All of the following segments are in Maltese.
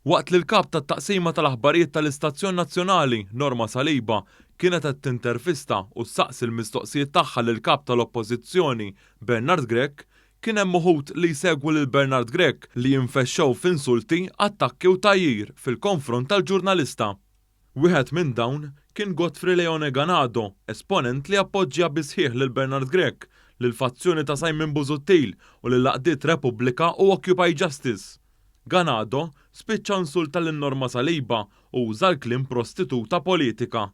Waqt li l-Kap tat-Taqsima tal-Aħbarijiet tal-Istazzjon Nazzjonali, Norma Saliba, kienet qed tintervista u ssaqsi l-mistoqsijiet tagħha lill-Kap tal-Oppożizzjoni, Bernard Grech, kien hemm uħud li jsegwu lil Bernard Grech li jinfexxew f'insulti, attakki u tgħajjir fil-konfront tal-ġurnalista. Wieħed minn dawn kien Godfrey Leone Ganado, esponent li jappoġġja bis-sħiħ lil Bernard Grech, lill-fazzjoni ta' Simon Busuttil u lill-għaqdiet Repubblika u Occupy Justice. Ganado spiċċa insulta lil Norma Saliba u uża l-kliem prostituta politika.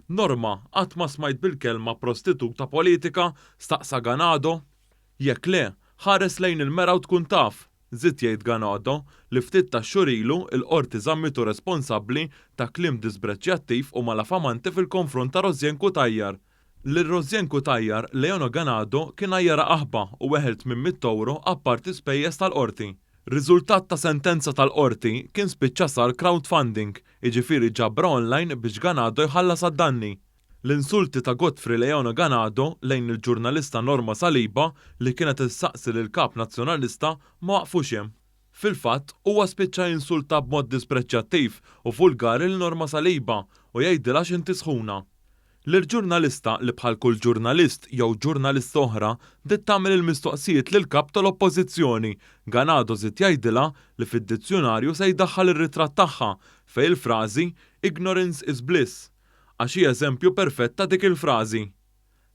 Norma, qatt ma smajt bil-kelma prostituta politika? staqsa Ganado. Jekk le, ħares lejn il-mera u tkun taf, żied jgħid Ganado, li ftit tax-xhur ilu l-Qorti żammitu responsabbli ta' kliem dispreġjattiv u malafamanti fil-konfront ta' Rosianne Cutajar. Lil Rosianne Cutajar, Leono Ganado kien għajjarha qaħba u weħel 800 ewro apparti spejjeż tal-Qorti. Riżultat ta' sentenza tal-Qorti kien spiċċa sar crowdfunding, jiġifieri ġabra online biex Ganado jħallas għad-danni. L-insulti ta' Godfrey Leono Ganado lejn il-ġurnalista Norma Saliba li kienet issaqsi lill-Kap Nazzjonalista ma waqfux hemm. Fil-fatt, huwa spiċċa jinsulta b'mod dispreġġjattiv u vulgari lil Norma Saliba u jgħidilha x'inti sħuna. L-ġurnalista li bħal kull ġurnalist jew ġurnalista oħra bdiet tagħmel il-mistoqsijiet lill-Kap tal-Oppożizzjoni, Ganado żied jgħidilha li fid-dizzjunarju se jdaħħal ir-ritratt tagħha fejn il-frażi ignorance is bliss. Għax hi eżempju perfett ta' dik il-frażi.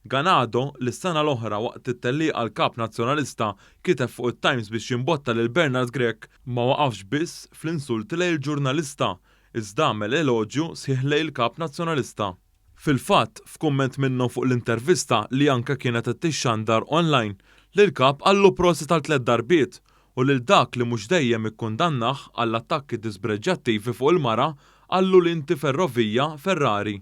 Ganado, li s-sena l-oħra waqt it-tellieqa l-Kap Nazzjonalista kiteb fuq it-Times biex jimbotta lil Bernard Grech, ma waqafx biss fl-insulti lejn il-ġurnalista iżda għamel eloġju sħiħ lejn il-Kap Nazzjonalista. Fil-fatt, f'kumment minnhom fuq l-intervista li anke kienet qed tixxandar online, lill-Kap qallu prosit għal tlett darbiet u lil dak li mhux dejjem ikkundannah għall-attakki dispreġjattivi fuq il-mara qallu li inti ferrovija Ferrari.